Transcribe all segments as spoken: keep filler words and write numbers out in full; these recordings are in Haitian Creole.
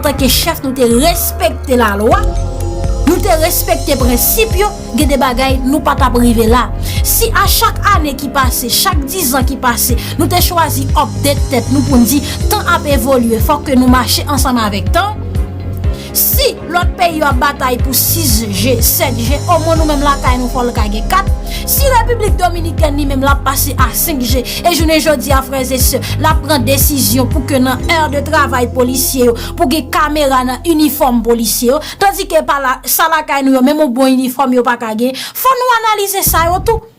Antanke chèf, nou te respekte lalwa, nou te respekte prensip yo, gen de bagay nou pa t ap rive la. Si a chak ane ki pase, chak dizan ki pase, nou te chwazi update tèt nou pou n di tan ap evolye, fòk ke nou mache ansanm avèk tan. Si lòt peyi yo ap batay pou sis G, sèt G, omwen nou menm lakay nou fò l ka gen kat. Si Repiblik Dominikèn li menm l ap pase a senk G, e jounen jodi a, frè e sè, l ap pran desizyon pou ke nan è de travay polisye yo, pou gen kamera nan inifòm polisye yo, tandike pa la, sa lakay nou yo, menm yon bon inifòm yo pa ka gen, fò nou analize sa yo tou.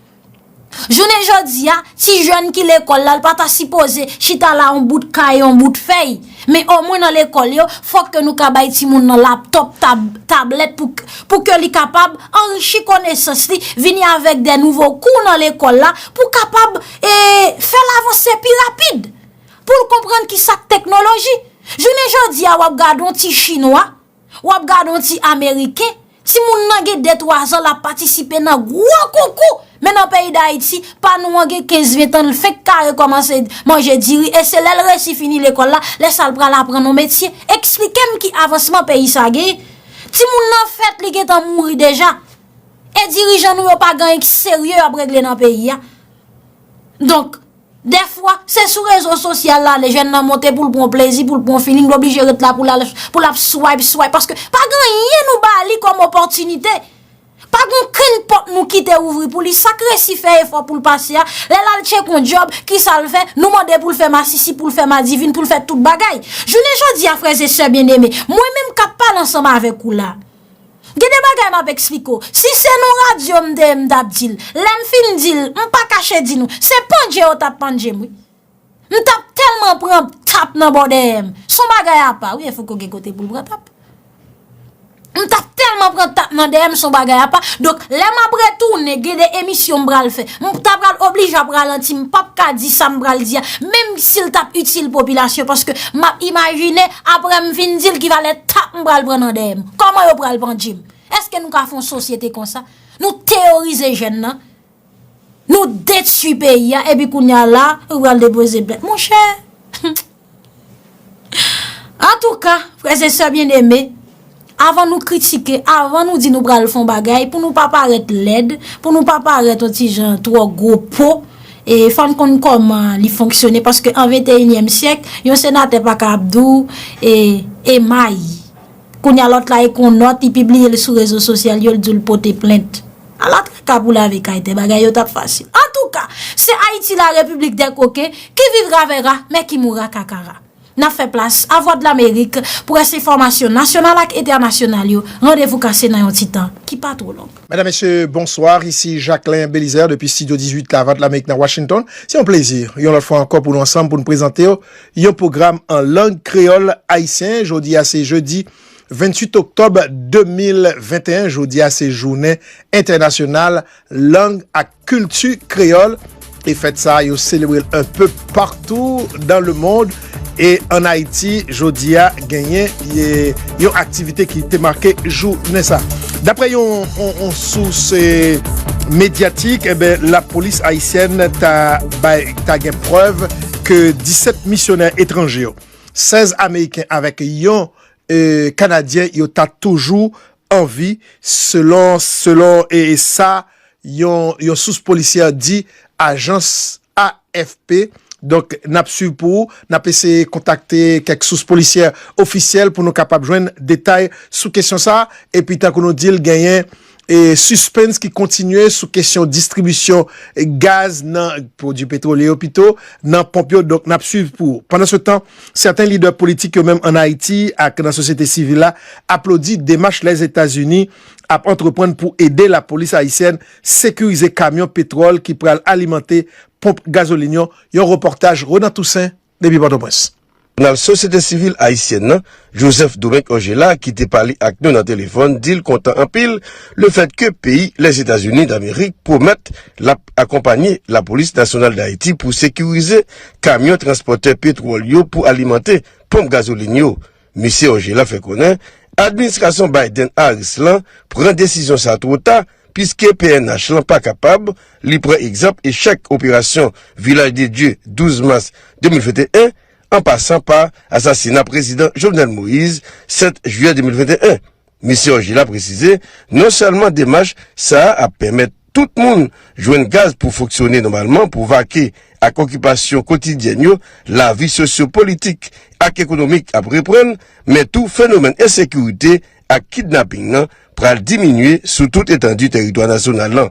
Jounen jodi a, ti jèn ki lekòl la, l pa ta sipoze chita la yon bout kay, yon bout fèy. Men omwen nan lekòl yo, fòk ke nou ka bay timoun nan laptòp, tab, tablèt pou, pou ke li kapab anrichi konesans li, vini avèk de nouvo kou nan lekòl la, pou kapab e, fè l avanse pi rapid, pou l konprann ki sa k teknoloji. Jounen jodi a, w ap gade yon ti chinwa, w ap gade yon ti ameriken, timoun nan gen de twa zan, l ap patisipe nan gwo konkou. Men nan peyi Dayiti, pa nou an gen kenz ven tan, l fenk kare kòmanse manje diri, e se lè l resi fini lekòl la, lè sa l pral aprann yon metye. Eksplike m ki avansman peyi sa genyen. Timoun nan fèt, li gentan mouri deja. E dirijan nou yo pa gen anyen ki serye y ap regle nan peyi a. Donk, dèfwa, se sou rezo sosyal la, lè jèn nan monte pou l pran plezi, pou l pran feeling, l oblije ret la pou l al, pou l ap swipe, swipe, paske pa gen anyen nou ba li kòm opòtinite. Pa gen okenn pòt nou kite ouvri pou li. Sa k resi fè efò pou l pase a, lè l al tcheke yon djòb, kisa l fè? Nou mande pou l fè masisi, pou l fè madivin, pou l fè tout bagay. Jounen jodi a, frè e sè byeneme, mwen menm k ap pale ansanm avèk ou la, gen de bagay m ap eksplike w. Si se nan radyo m te ye, m t ap di l. Lè m fin di l, m pa kache di nou, se pandje yo t ap pandje m, wi. M t ap tèlman pran tap nan bò dèyè m. Se yon bagay apa, wi, e fouko gen kote pou l pran tap. M t ap tèlman pran tap nan dèyè m, se yon bagay apa. Donk, lè m ap retounen, gen de emisyon m pral fè. M ta pral oblije ap ralanti, m p ap ka di sa m pral di a, menm si l t ap itil popilasyon, paske m ap imajine, apre m fin di l, ki valè tap m pral pran nan dèyè m. Kòman yo pral pandje m? Èske nou ka fè yon sosyete konsa? Nou teyorize jèn nan, nou detwi peyi a, epi kounye a la, ou pral depoze plent. Monchè, antouka, frè e sè byeneme, avan nou kritike, avan nou di nou pral fè yon bagay, pou nou pa parèt lèd, pou nou pa parèt yon ti jan twò gwo po, e fò n konn kòman li fonksyone, paske an venteyinyèm syèk, yon senatè pa ka ap di w, e, e may. Kounye a lòt la ekri yon nòt, li pibliye l sou rezo sosyal yo, l di w l pote plent. Ala traka pou lave kay tè, bagay yo t ap fasil. Antouka, se Ayiti la repiblik dè koken, qui vivra verra, mais qui mourra kakara. N ap fè plas a Vwadlamerik pou rès enfòmasyon nasyonal ak entènasyonal yo. Randevou kase nan yon ti tan ki pa twò long. Mesdames, Messieurs, bonsoir. Ici Jacquelin Belizaire depuis Studio dix-huit La Voix de l'Amérique dans Washington. C'est un plaisir, une autre fois encore, pour nous ensemble, pour nous présenter yon pwogram an lang kreyòl ayisyen. Jodi a, se jedi venntuit oktòb de mil venteyen. Jodi a, se jounen entènasyonal lang ak kilti kreyòl. E fèt sa a, yo selebre l un peu partout dans le monde. E ann Ayiti, jodi a, genyen ye, yon aktivite ki te make jounen sa. Daprè yon, yon, yon sous, eh, medyatik, e ben, lapolis ayisyèn ta bay, ta gen prèv ke disèt misyonè etranje yo, sèz Ameriken avèk yon, eh, Kanadyen, yo ta toujou an vi, selon, selon, e, e sa yon, yon sous polisyè di ajans A F P. Donk, n ap swiv pou ou, n ap eseye kontakte kèk sous polisyè ofisyèl pou nou kapab jwenn detay sou kesyon sa a. Epi, tankou nou di l, genyen, e, sispens ki kontinye sou kesyon distribisyon gaz nan, pwodui petwolye yo pito, nan ponp yo. Donk, n ap swiv pou ou. Pandansetan, sèten lidè politik yo menm ann Ayiti ak nan sosyete sivil la aplodi demach Lèzetazini ap antreprann pou ede lapolis ayisyèn sekirize kamyon petwòl ki pral alimante ponp gazolin yo. Yon repòtaj Ronan Toussaint depi Pòtoprens. Jounal Sosyete Sivil Ayisyèn nan, Joseph Domingue Orgella, ki te pale ak nou nan telefòn, di l kontan anpil lefètke peyi Lèzetazini Damerik pwomèt l ap akonpanye Lapolis Nasyonal Dayiti pou sekirize kamyon transpòtè petwòl yo pou alimante ponp gazolin yo. Mesye Orgella fè konnen administrasyon Biden-Harris lan pran desizyon sa two ta, piske P N H lan pa kapab, li pran egzanp echèk operasyon Vilaj de Dye douz mas de mil venteyen, an pasan pa asasina prezidan Jovenel Moïse, sèt jiyè de mil venteyen. Mesye Orgila presize, non sèlman demach sa a ap pèmèt tout moun jwenn gaz pou fonksyone nòmalman, pou vake ak okipasyon kotidyèn yo, lavi sosyo-politik ak ekonomik ap reprann, men tou fenomèn ensekirite ak kidnaping nan pral diminye sou tout etandi teritwa nasyonal lan.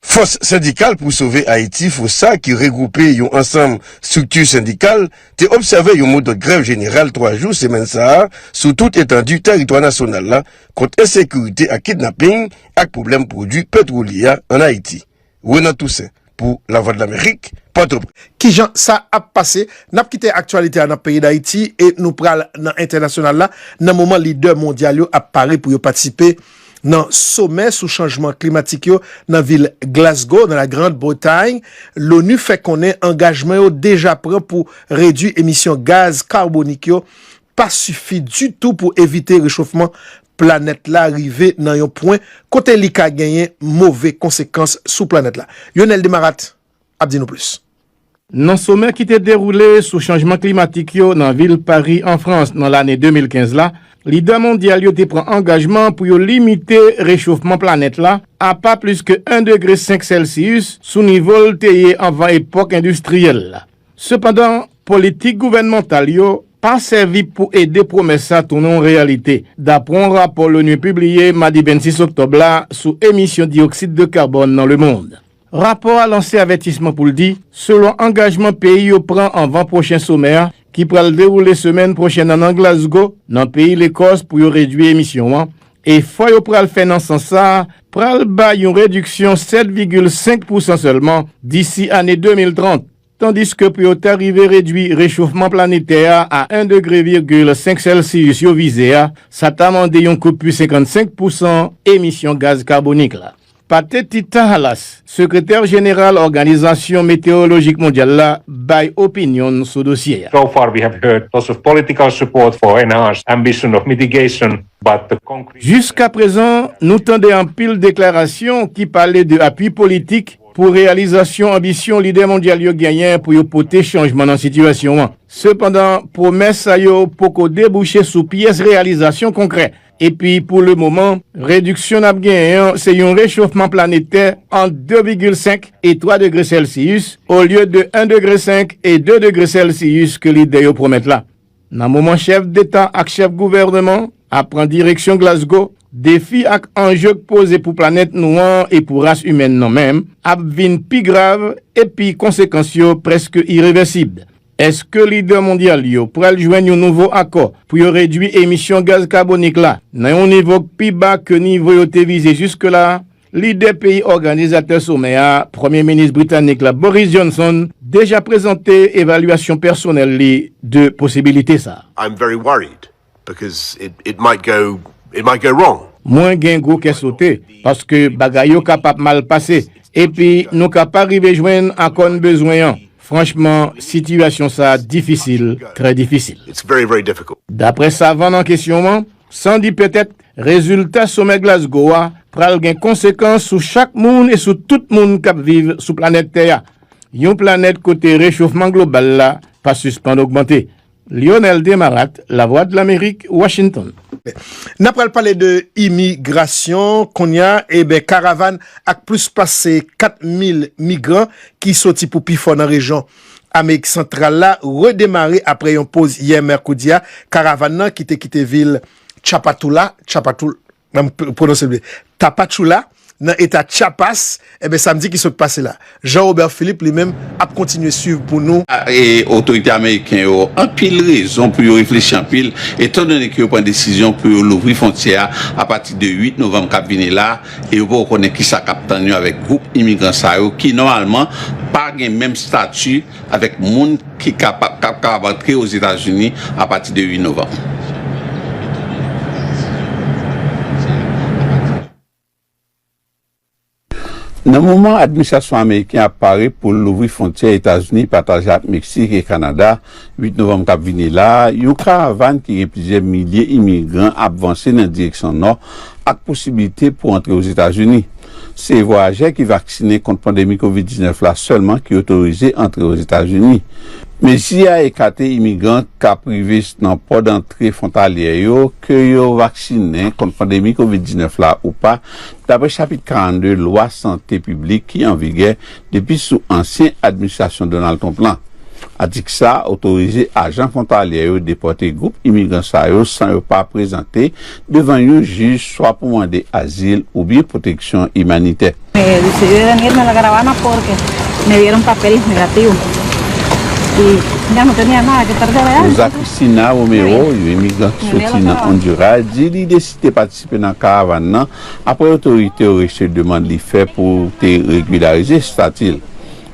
Fòs sendikal pou sove Ayiti, fosa, ki regwoupe yon ansanm estrikti sendikal, te obsève yon modòd grèv jeneral twa jou semèn sa a sou tout etandi teritwa nasyonal la kont ensekirite ak kidnaping ak pwoblèm pwodui petwolye a ann Ayiti. Renan Toussaint pou Lavwadlamerik, Pòtoprens. Kijan sa ap pase? N ap kite aktyalite a nan peyi Dayiti e nou pral nan entènasyonal la, nan moman lidè mondyal yo ap pare pou yo patisipe nan somè sou chanjman klimatik yo nan vil Glasgow, nan la Grande Bretagne. L'ONU fè konnen angajman yo deja pran pou redui emisyon gaz kabonik yo pa sifi ditou pou evite rechofman planèt la rive nan yon pwen kote li ka genyen move konsekans sou planèt la. Lionel Demarat ap di nou plis. Nan somè ki te dewoule sou chanjman klimatik yo nan vil Pari, an Frans, nan lane de mil kenz la, lidè mondyal yo te pran angajman pou yo limite rechofman planèt la a pa plis ke en degre senk sèlsiyis sou nivo l te ye anvan epòk endistriyèl la. Sepandan, politik gouvènmantal yo pa sèvi pou ede pwomès sa tounen yon reyalite, dapre yon rapò l'ONU pibliye madi vennsis oktòb la sou emisyon diyoksid de kabòn nan lemonn. Rapò a lanse avètisman pou l di, selon angajman peyi yo pran anvan pwochen somè a, ki pral dewoule semèn pwochèn nan, nan Glasgow, nan peyi Lekòs, pou yo redui emisyon an, efò yo pral fè nan sans sa a pral bay yon rediksyon sèt vigil senk pousan sèlman disi ane de mil trant, tandiske pou yo ta rive redui rechofman planetè a a en degre vigil senk sèlsiyis yo vize a, sa ta mande yon koupi senkannsenk pousan emisyon gaz kabonik la. Pateti Tahalas, sekretè jeneral Òganizasyon Metewolojik Mondyal la, bay opinyon l sou dosye a. So far, we have heard lots of political support for enhanced ambition of mitigation, but the concrete Jiskaprezan, nou tande anpil deklarasyon ki pale de apui politik pou reyalizasyon anbisyon lidè mondyal yo genyen pou yo pote chanjman nan sitiyasyon an. Sepandan, pwomès sa yo poko debouche sou pyès reyalizasyon konkrè. Epi, pou lemoman, rediksyon n ap genyen an se yon rechofman planetè ant de vigil senk e twa degre sèlsiyis, olye de en degre senk e de degre sèlsiyis ke lidè yo pwomèt la. Nan moman chèf deta ak chèf gouvènman ap pran direksyon Glasgow, defi ak anje k poze pou planèt nou an e pou ras imèn nan menm ap vin pi grav, epi konsekans yo prèske irevèsib. Èske lidè mondyal yo pral jwenn yon nouvo akò pou yo redui emisyon gaz kabonik la nan yon nivo k pi ba ke nivo yo te vize jiske la a? Lidè peyi òganizatè somè a, Premye Minis britanik la, Boris Johnson, deja prezante evalyasyon pèsonèl li de posibilite sa a. I'm very worried because it, it might go it might go wrong. Mwen gen gwo kè sote, paske bagay yo kapab mal pase, epi nou ka pa rive jwenn akò n bezwen an. Franchman, sitiyasyon sa a difisil, trè difisil. It's very, very difficult. Daprè savann an kesyon an, san di petèt, rezilta somè Glasgow a pral gen konsekans sou chak moun e sou tout moun k ap viv sou planèt tè a. Yon planèt kote rechofman global la pa sispann ogmante. Lionel Demarat, Lavwadlamerik, Washington. N ap pral pale de imigrasyon kounye a. Eben, karavàn ak plis pase kat mil migran ki soti pou pifò nan rejyon Amerik Santral la redemare apre yon poz yè mèkredi a. Karavàn nan ki te kite vil Tchapatoula, Tchapatoula, m p-, pwononse l byen, Tapachula, nan eta Chiapas, eben, samdi ki sot pase la. Jean Robert Philippe, li menm, ap kontinye swiv pou nou. A, e otorite ameriken yo anpil rezon pou yo reflechi anpil, etandone ke yo pran desizyon pou yo louvri fwontyè a apati de uit novanm k ap vini la, e yo poko konnen kisa k ap tann yo avèk gwoup imigran sa yo, ki nòmalman pa gen menm estati avèk moun ki kapab, k ap kapab antre Ozetazini apati de uit novanm. Nan moman administrasyon ameriken ap pare pou l louvri fwontyè Etazini pataje ak Meksik e Kanada, uit novanm k ap vini la a, yon karavàn ki gen plizyè milye imigran ap vanse nan direksyon nò ak posiblite pou antre Ozetazini. Se vwayajè ki vaksinen kont pandemi kovid diznèf la sèlman ki otorize antre Ozetazini. Mezi a ekate imigran k ap rive nan pò dantre fwontalyè yo, ke yo vaksinen kont pandemi kovid diznèf la ou pa, dapre chapit karannde lwa sante piblik ki an vigè depi sou ansyen administrasyon Donald Trump lan. Atik sa otorize ajan fwontalyè yo depòte gwoup imigran sa yo san yo pa prezante devan yon jij swa pou mande azil oubyen pwoteksyon imanitè. Eh, decidí venirme a la caravana porque me dieron papeles negativos. Y ya no tenía nada que perder allá. Rosa Cristina Romero, yon imigran ki soti nan Honduras, di li deside patisipe nan karavàn nan apre otorite yo rejte demann li fè pou te regilarize estati l.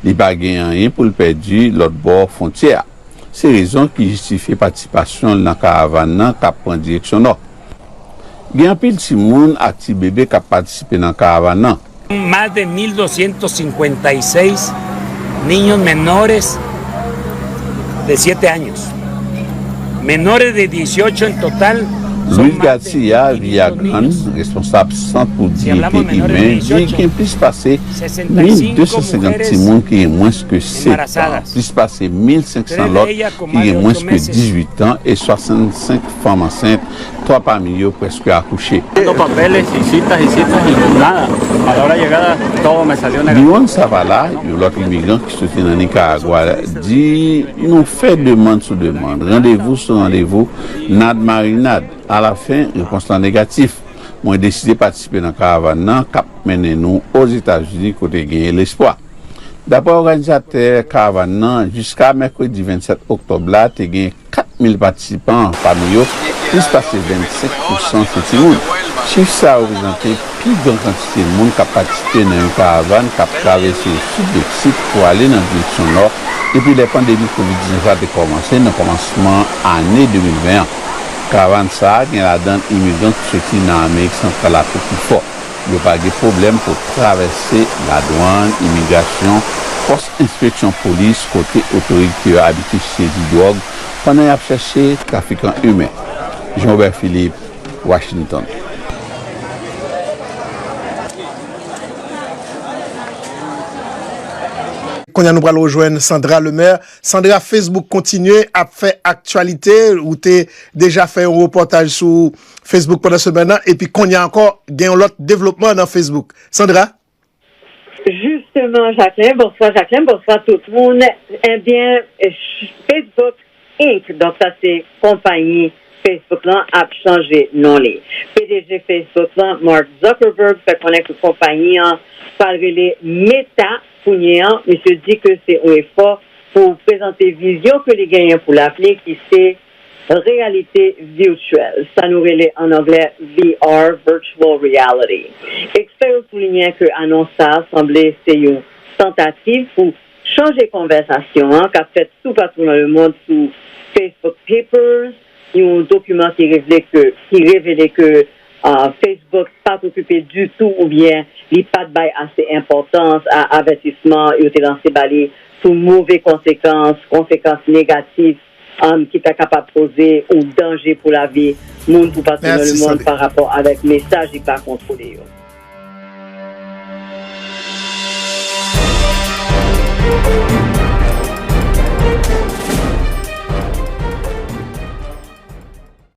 Li pa gen anyen pou l pèdi lòt bò fwontyè a. Se rezon ki jistifye patisipasyon l nan karavàn nan k ap pran direksyon nò. Gen anpil timoun ak ti bebe k ap patisipe nan karavàn nan. Más de mil doscientos cincuenta y seis niños menores de siete años. Menores de dieciocho en total. Luis Garcia Villagran, responsab Sant pou Diyite Imen, di gen plis pase mil de san senkant timoun ki gen mwens ke sèt an, plis pase mil senk san lòt ki gen mwens ke dizuit an e swasannsenk fanm ansent, twa pami yo prèske akouche. Dando papeles y citas y citas y nada. A la hora de llegada todo me salió negativo. Biwon Savala, yon lòt imigran ki soti nan Nikaragwa, di nou fè demann sou demann, randevou sou randevou, nad marinad. Alafen, repons lan negatif. Mwen deside patisipe nan karavàn nan k ap mennen nou Ozetazini kote genyen lespwa. Dapre òganizatè karavàn nan, jiska mèkredi vennsèt oktòb la, te gen kat mil patisipan, pami yo plis pase vennsenk pousan se timoun. Chif sa a reprezante pi gran kantite moun k ap patisipe nan yon karavàn k ap travèse sid Meksik pou ale nan direksyon nò depi lè pandemi kovid diznèf la te kòmanse nan kòmansman ane de mil ven an. Karavàn sa a gen ladan l imigran ki soti nan Amerik Santral la pou pi fò. Yo pa gen pwoblèm pou travèse ladwann, imigrasyon, pòs enspeksyon polis kote otorite yo abitye sezi dwòg pandan y ap chèche trafikan imen. Jean Robert Philippe, Washington. Kounye a nou pral rejwenn Sandra Lemaire. Sandra, Facebook kontinye ap fè aktyalite. Ou te deja fè yon repòtaj sou Facebook pandan semèn nan, epi kounye a ankò, gen yon lòt devlopman nan Facebook. Sandra? Jisteman, Jacqueline, bonswa Jacqueline, bonswa tout moun. Ebyen, Facebook Inc, donk sa se konpayi Facebook lan, ap chanje non li. P D G Facebook lan, Mark Zuckerberg, fè konnen ke konpayi an pral rele Meta kounye an. Misye di ke se yon efò pou prezante vizyon ke li genyen pou lavni, ki se reyalite vityèl, sa nou rele an anglè V R, Virtual Reality. Ekspè yo souliyen ke anons sa a sanble se yon tantativ pou chanje konvèsasyon an k ap fèt toupatou nan lemonn sou Facebook Papers, yon dokiman ki revle ke, ki revele ke, ah, Facebook pa t okipe ditou oubyen li pa t bay ase enpòtans a avètisman yo te lanse ba li sou move konsekans, konsekans negatif, um, ki ta kapab poze yon danje pou lavi moun toupatou nan lemonn pa rapò avèk mesaj li pa kontwole yo.